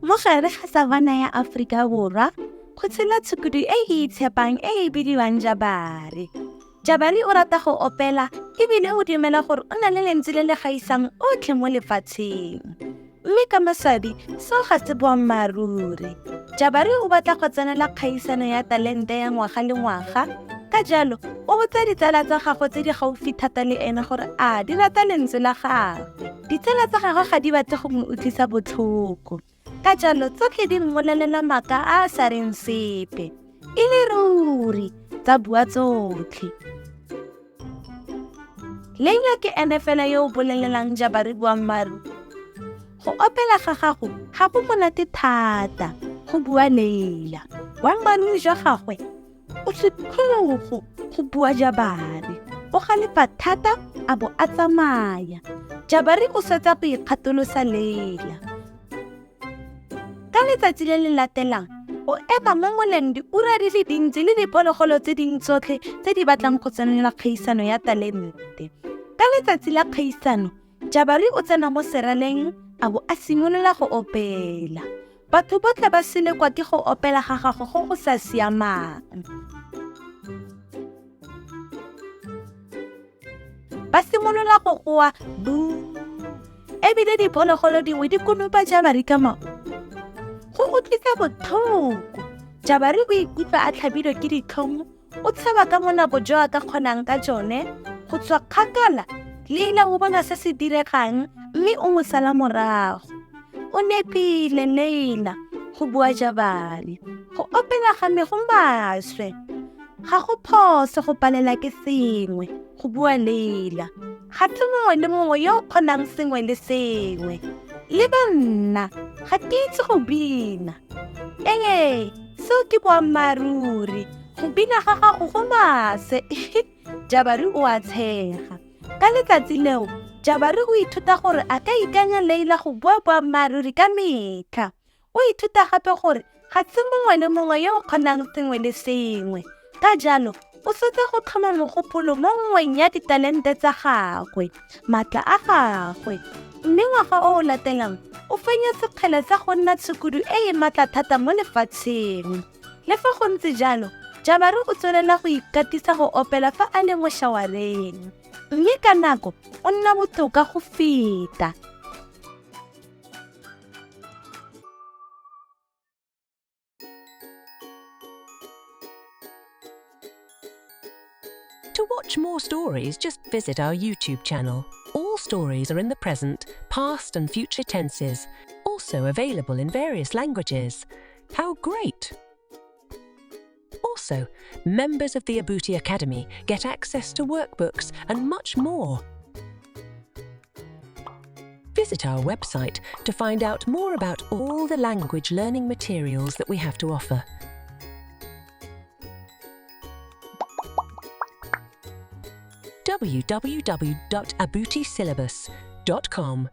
Mo gare ga savana ya Aforika Borwa go tshela tshukudu e e itshepang e e bidiwang Jabari. Jabari o rata go opela ebile o dumela gore o na le lentswe le le gaisang otlhe mo lefatsheng. Mme ka maswabi, seo ga se boammaaruri. Jabari o batla go tsenela kgaisano ya talente ya ngwaga le ngwaga. Ka jalo, o botsa ditsala tsa gagwe tse di gaufi thata le ene gore a di rata lentswe la gagwe. Ditsala tsa gagwe ga di batle go mo utlwisa botlhoko. Ka jalo, tsotlhe di mmolelela maaka a a sa reng sepe. E le ruri, tsa bua tsotlhe. Leina ke ene fela yo o bolelelang Jabari boammaaruri. Go opela ga gago ga go monate thata, go bua Leila. Boammaaruri jwa gagwe o setlhogo, go bua Jabari. O galefa thata a bo a tsamaya. Jabari o swetsa go ikgatolosa Leila. Ka letsatsi le le latelang, o ema mo moleng diura di le dintsi le diphologolo tse dingwe tsotlhe tse di batlang go tsenela kgaisano ya talente. Ka letsatsi la kgaisano, Jabari o tsena mo seraleng a bo a simolola go opela. Batho botlhe ba selekwa ke go opela ga gagwe go go sa siamang. Ba simolola go goa buu ebile diphologolo dingwe di konopa Jabari ka maoto. Go utlwisa botlhoko. Jabari o ikutlwa a tlhabilwe ke ditlhong, o tshaba ka bonako jo a ka kgonang ka jone go tswa kgakala. Leila o bona se se diregang mme o mo sala morago. O nepile Leila, go bua Jabari. Go opela ga me go maswe. Ga go phoso go palela ke sengwe, go bua Leila. Ga se mongwe le mongwe yo o kgonang sengwe le sengwe. Le ba nna, ga ke itse go bina. Ee, seo ke boammaaruri. Go bina ga gago go maswe. Jabari o a tshega. Ka letsatsi leo, Jabari o ithuta gore a ka ikanya Leila go bua boammaaruri ka metlha. O ithuta gape gore ga se mongwe le mongwe yo o kgonang sengwe le sengwe. Ka jalo, o swetsa go tlhoma mogopolo mo nngweng ya ditalente tsa gagwe, maatla a gagwe. Mme ngwaga o o latelang, o fenya sekgele sa go nna tshukudu e e maatla thata mo lefatsheng. Le fa go ntse jalo, Jabari o tswelela go ikatisa go opela fa a le mo shawareng. Mme ka nako, o nna botoka go feta. To watch more stories, just visit our YouTube channel. All stories are in the present, past, and future tenses, also available in various languages. How great! Also, members of the Abuti Academy get access to workbooks and much more. Visit our website to find out more about all the language learning materials that we have to offer. www.abutisyllabus.com.